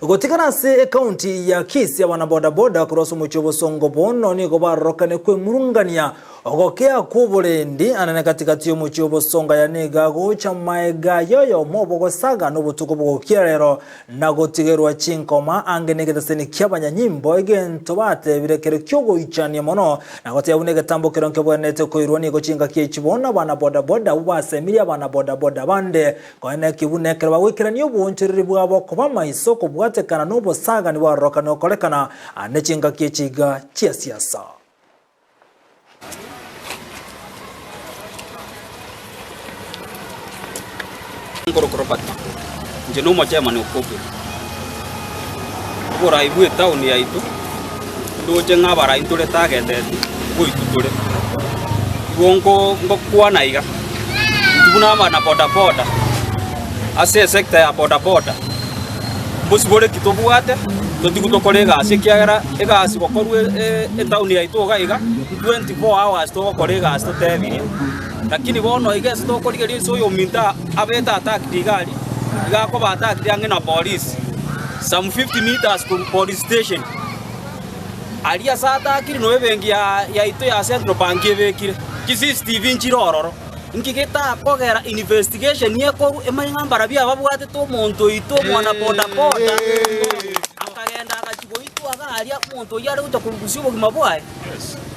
Gotigana ase ekaunti ya Kisii abana boda boda korwa ase omochie obosongo bono nigo barorokane kwemurungania ogokea kw'oborendi anene gati gati y'omochie obosongo aya nigo agocha maega y'oyomo obogosaga n'obotuko bogokia rero na gotigerwa chinkoma ange negetaseni ki'abanyanyimbo egento batebire kere ki'ogoichania mono na goteba buna egetambo kero nkebwenerete koirwa nigo chingaki echi bono abana boda boda abwo basemirie abana boda boda bande Koeneki buna ekero bagoikerania oboonchoreri bwabo koba amaiso kobwatekana nobosagani bwarorokane okorekana ne chingaki echi iga chia siasa. Nkorokwa Robert Makori, inche nomochairman o Kopero. Oborai bwa etown yaito, ndoche ng'a abarai ntore targeteti, ngoitwa tore. Igo nko ngokwana iga, intwe buna abana boda boda, ase esector ya boda boda, mbosibore ki tobwate, totigwe tokore egasi ekiagera egasi gokorwa etown yaito iga iga, 24 hours togokora egasi totebirie. Lakini bono iga ase tokorigereria ase oyominto abete attacked iga aria, iga akoba attacked ang'e na polisi, some 50 meters korwa police station. Aria ase atakire noo ebenki ya yaito ya Central Bank ebekire, chi CCTV nchire ororo. Nki getakogera investigation ekorwe emanye ng'a mbarabwo ababwatete omonto oito omwana boda boda, akagenda agachia goitwa iga aria, omonto oyio are gocha korusia obogima bwaye.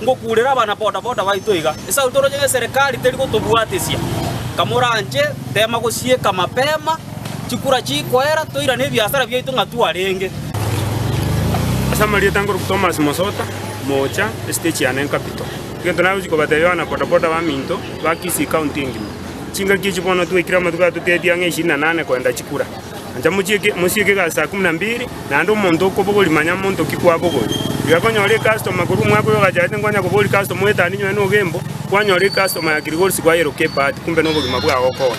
Ngokurera abana boda boda baito iga, esau toroche ng'a eserekari teri gotobwatesia. Kamoranche, tema gosieka mapema, chikura chikoera, toirane ebiasara biaito ng'a twarenge. Ase amarieta nkorokwa Thomas Mosota, Mocha, estage yane Capital. Egento nagochia kobatebia abana boda boda baminto ba Kisii County engima, chingaki echi bono twaikire amatuko aya totetie ang'e ishirini na nane koenda chikura. Ancha mochieke mosieke egasi saa kumi na mbili, naende omonto okobogoria manya monto ki kwabogoria. Iga konyora ecustomer korwa omwaka oyo ogachagete nkonya koboria customer oetanie nyowe na ogembo, kwanyora ecustomer ya Kilgoris kwayeroka ebahati kumbe na obogima bwao okonya.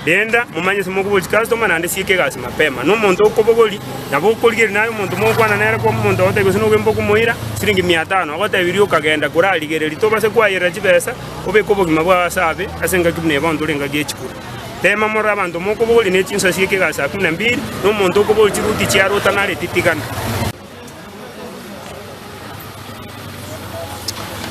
Renda momanye ase mokoboria chicustomer naende sieka egasi mapema. Na omonto okobogoria nabo okorigereria naye omonto mogokwana nere kwa omonto ogotebia gose nogembo okomoira siringi mia tano, agotebirie okagenda korarigereria tobase kwayerera chibesa obeke obogima bwao ase abe ase engaki buna eye bono tore engaki ye chikura. Teema morore abanto mokobogoria ne chinsasi eke egasi saa kumi na mbili, na omonto okobogoria chiruti chiare otanareti tigana.